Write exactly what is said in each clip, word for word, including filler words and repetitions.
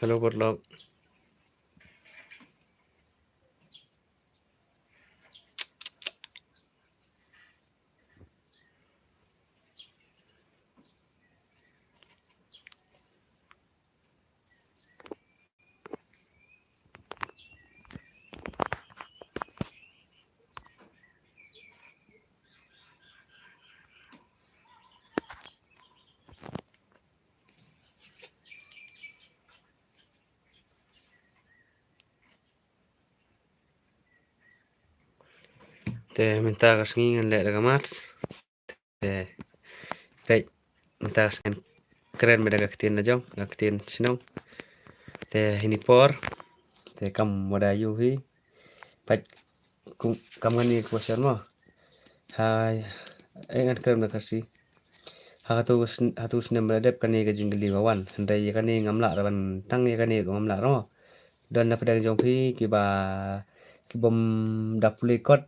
Hello, Botlok. Te mynta ka sngi ngan leh da ka maths. Te peit mynta ka sngi ngan kren beit da ka ktien la jong, ka ktien shnong. Te hini por te kam wada ïohi. Peit kum, kam kane ka question mo. Hai, eh, ngan kren da ka Khasi. Ha katu sn-, ha katu snem ba la dep kane ka jingkylli ba wan. Hynrei ïa kane ngam lah ban tang, ïa kane ngam lah mo. Don na pdeng jong phi kiba, kibym da pule kot,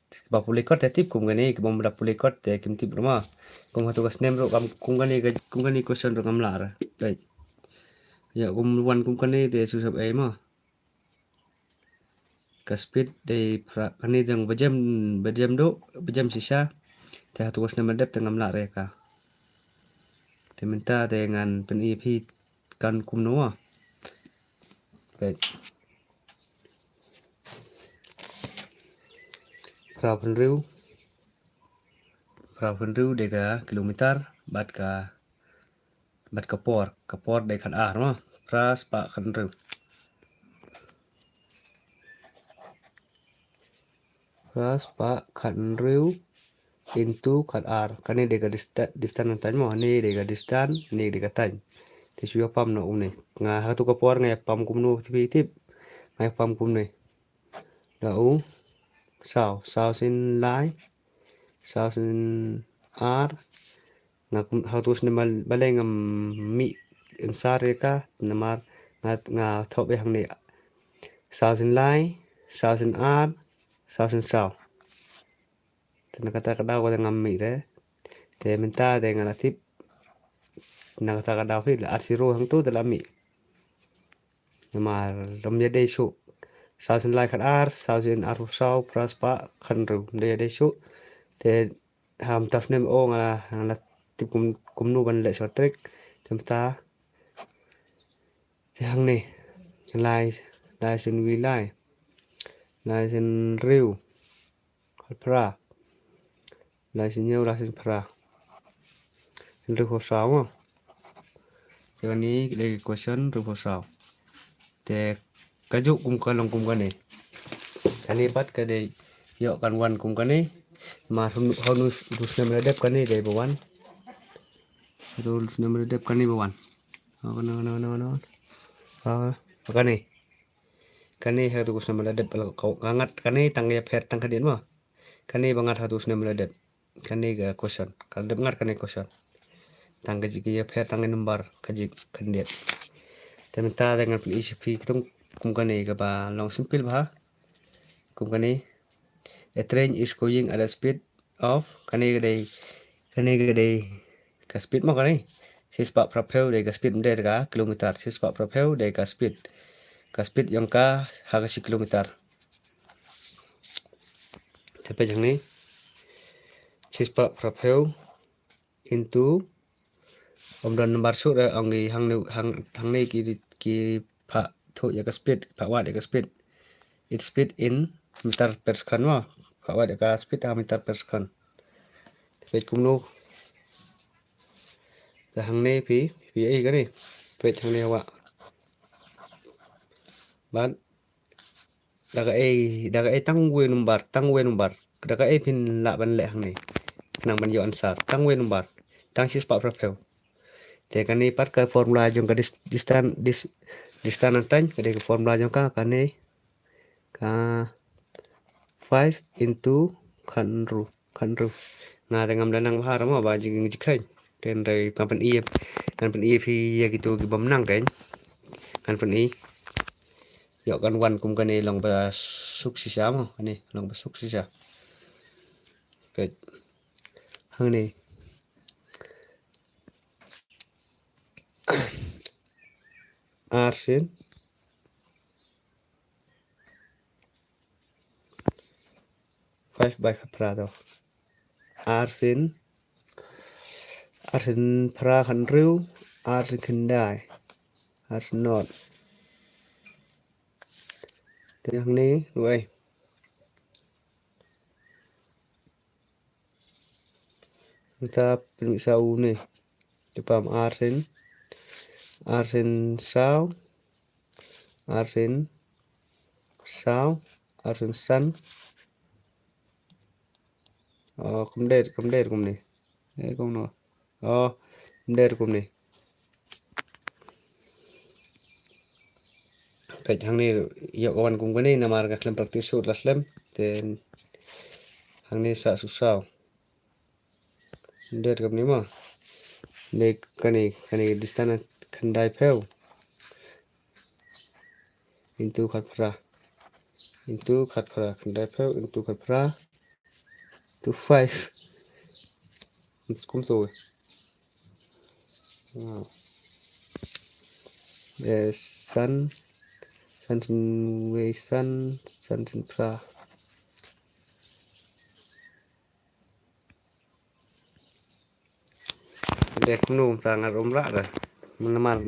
kiba pule kot te tip kum kane, kibym da pule kot te kim tip mo. Kum ha katu ka snem ruh kam kum kane ka, kum kane question ruh ngam lah. Peit. Ïa kum wan kum kane te shu sep ei mo. Ka speed dei phra, kane dang ba jem, ba jem duh, ba jem shisha. Te ha katu ka snem ba la dep te ngam lah re ka. Te mynta te ngan pyni phi kan kumno. Peit. Phra phew hynriew. Phra phew hynriew dei ka kilometer, bad ka, bad ka por, ka por dei khat ar mo. Phra spah khat hynriew. Phra spah khat hynriew into khat ar. Kane dei ka dista-, distance na taiñ mo, ne dei ka distance, ne dei ka taiñ. Te shu ïa pam na une. Nga ha katu ka por nga ïa pam kumno te phi tip. Nga ïa pam kumne. Da u saw, saw sien lai, saw sien ar. Nga kum, ha katu snem ba, balei ngam mih answer ïa ka, namar nga, nga thok ïa hangne. Saw sien lai, saw sien ar, saw sien saw. Te na kata ka daw ka ngam mih re. Te mynta te nga la tip. Na kata ka daw phi la ar siro hangtu te la mih. Namar ym ïadei shuh. Saw sien lai khat ar, saw sien arphew saw, phra spah khat hynriew. Ym dei ïadei shuh. Te ha mynta snem o nga la, nga la tip kum, kumno ban leh short trick. Te mynta te hangne. Lai, lai sien wi lai. Lai sien hynriew. Khat phra. Lai sien hynñiew, lai sien phra. Hynriewphew saw mo. Te kane ka dei ka question hynriewphew saw. Te kajuh kum ka long kum kane. Kane pat ka dei ïoh kan wan kum kane. Namar ha katu, ha katu snem ba la dep kane dei ba wan. Ha katu snem ba la dep kane ba wan. Ha kane, kane, kane, kane, kane. Ha, kane ha katu ka snem ba la dep, ka, ka ngat kane tang ka ïapher tang khyndiat mo. Kane ba ngat ha katu snem ba la dep. Kane ka question. Ka la dep ngat kane question. Tang ka jingïapher tang ka number ka jingkhyndiat. Te mynta te ngan pyni sha phi katkum kum kane kaba long simple bha. Kum kane. A train is going at a speed of, kane ka dei, kane ka dei ka speed mo kane. Shispah phraphew dei ka speed, ym dei ka kilometer. Shispah phraphew dei ka speed. Ka speed jong ka ha ka shi kilometer. Te peit hangne. Shispah phraphew into, ym don number shuh re, ong ki hangne, hang, hangne ki, ki phah thuh ïa ka speed, phah wad ïa ka speed. It's speed in meter per second mo. Phah wad ïa ka speed ha meter per second. Te peit kumno. Te hangne phi, phi ïohi kane. Peit hangne hawa. Bad da kaei, da kaei tang wei number, tang wei number. Da kaei phin lah ban leh hangne. Khnang ban ïoh answer. Tang wei number. Tang shispah phraphew. Te kane pat ka formula jong ka dis-, distan-, dis-, distance na taiñ, ka dei ka formula jong ka, kane ka five into khat hynriew. Khat hynriew. Nga te ngam da nang bha re mo ba jingkheiñ. Te hynrei ngan pyni, ngan pyni phi ïa kito ki bym nang kheiñ. Ngan pyni. Ïoh kan wan kum kane long ba suk shisha mo. Kane long ba suk shisha. Peit. Hangne. Ar sien. Five by khatphra to. Ar sien. Ar sien phra khathynriew. Ar sien khyndai. Ar sien not. Te hangne, wei. Nta pynmih sa une. Te pam ar sien. Ar sien saw. Ar sien saw. Ar sien san. Oh, kumder, kumder kumne. Eh, kumno. Oh, kumder kumne. Peit hangne ïoh ka wan kum kane namar nga khlem practice shuh la slem. Te hangne sa shu saw. Kumder kumne mo. Ne kane, kane distance khyndai phew. Into khatphra. Into khatphra. Khyndai phew into khatphra. To five. Kumto. Wow. Eh, san. San sien wei san. San sien phra. Dek num ta ngar um ra da. Menemar.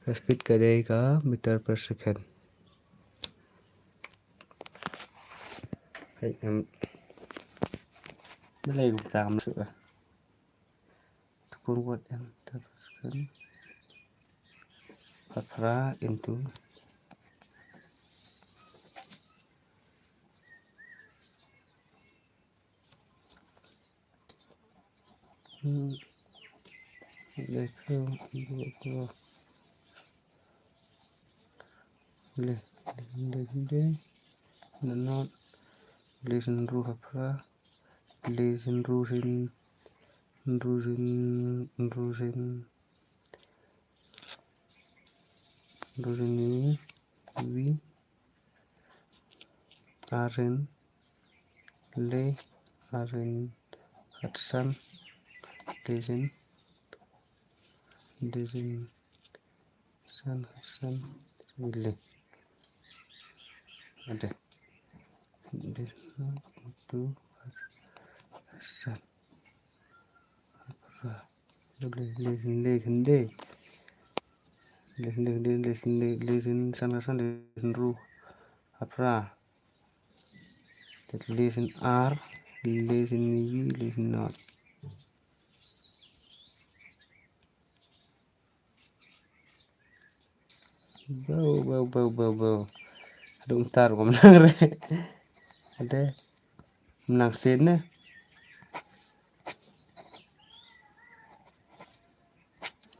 Ka speed ka dei ka meter per second. Hei, em. Balei kumta kam suk ah. Tukun wat em meter per second. Khatphra into Hmm. Leh, leh, leh, leh. Leh, leh, leh. Not. Leh sien hynriew khatphra. Leh sien hynriew sien, hynriew sien, hynriew sien. Hynriew sien iwi. Ar sien leh, ar sien khatsan, leh sien, leh sien san, khatsan, leh. Ade. Leh sien khatsan. Leh, leh, leh, leh. Leh, leh, leh, leh, leh, leh, leh, san, san, leh, hynriew. Khatphra. Leh sien ar, leh sien iwi, leh sien not. Bau, bau, bau, bau, bau. Haduh mynta ruh kam nang re. Ade. Nang sien ne.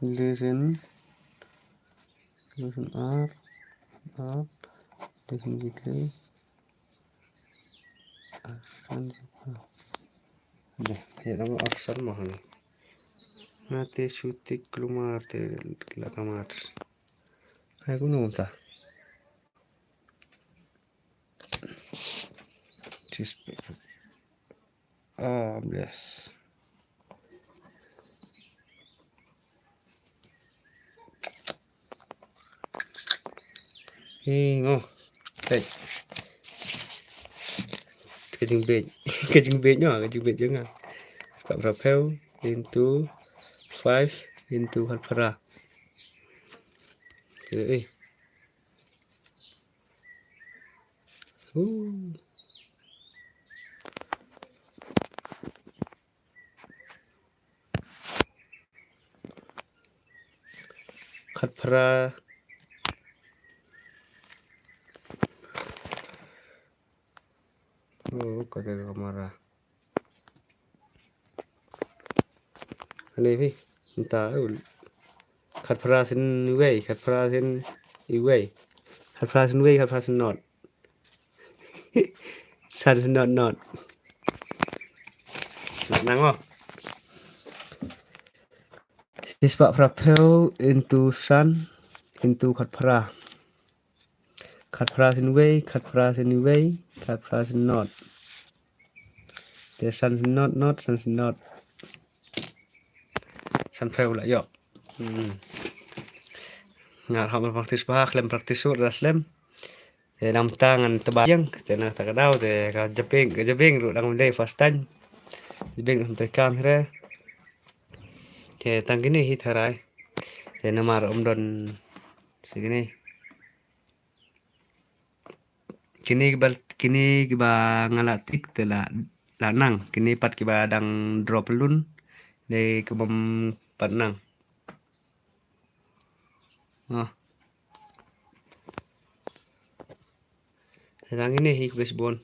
Leh sien. Leh sien ar. Ar. Leh sien iwi. Ar san. Deh, ïa tang ar san mo hangne. Nga te shu tik kulmar te la ka mat. Hai kumno mynta. Cheese packet. Ah, bless. Ïa ngo. Peit. Ka jingbit. Ka jingbit nga, ka jingbit jong nga. Khatphra phew into five into khatphra. Te eh. Uh. Khatphra. Oh, kata ka kamera. Ani phi, mynta, uh, khatphra sien iwei, khatphra sien iwei. Khatphra sien iwei, khatphra sien not. San sien not, not. Nang mo. Shispah phra phew into san into khatphra. Khatphra sien wei, khatphra sien wei, khatphra sien not. Te san sien not, not, san sien not. San phew la ïoh. Hmm. Nga hap ban practice bha, khlem practice ruh da slem. Te namar ta ngan tba ïeng, te na kata ka daw, te ka jabieng, ka jabieng ruh dang ym dei first time. Jabieng ym trei kam hi re. Te tang kine hi tharai. Te namar ym don shi kine. Kine kiba, kine kiba nga la tick te la, la nang. Kine pat kiba dang drop lun. Dei kiba ym pat nang. Ah. Te tang kine hi kaba shibun.